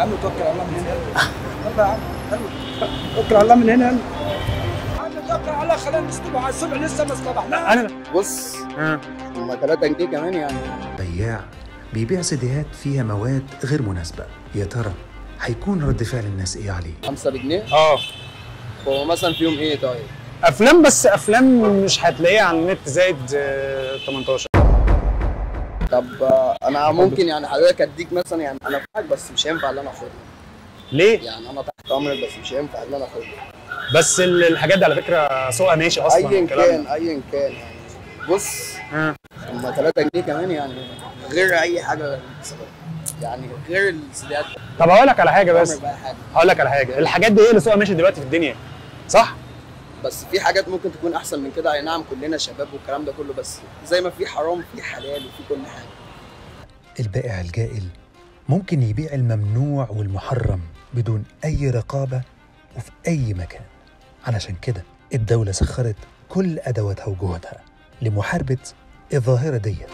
يا عم توكل على الله من هنا، يلا يا عم يلا توكل على الله من هنا، يلا يا عم توكل على الله، خلينا نصطبح على الصبح، لسه ما اصطبحناش. انا بص هما 3 جنيه كمان يعني. بياع بيبيع سيديهات فيها مواد غير مناسبة، يا ترى هيكون رد فعل الناس ايه عليه؟ 5 بجنيه؟ اه. هو مثلا فيهم ايه طيب؟ افلام، بس افلام مش هتلاقيها على النت زائد 18. طب انا ممكن يعني حضرتك اديك مثلا، يعني انا معاك بس مش هينفع اللي انا اخدها. ليه؟ يعني انا تحت امرك بس مش هينفع اللي انا اخدها. بس الحاجات دي على فكرة سوقها ماشي اصلا. ايا كان ايا كان يعني. بص هما 3 جنيه كمان يعني، غير اي حاجة يعني، غير السيديهات. طب هقول لك على حاجة، بس هقول لك على حاجة، الحاجات دي هي اللي سوقها ماشي دلوقتي في الدنيا، صح؟ بس في حاجات ممكن تكون احسن من كده. اي نعم كلنا شباب والكلام ده كله، بس زي ما في حرام في حلال وفي كل حاجة. البائع الجائل ممكن يبيع الممنوع والمحرم بدون اي رقابه وفي اي مكان، علشان كده الدولة سخرت كل ادواتها وجهدها لمحاربة الظاهرة ديت.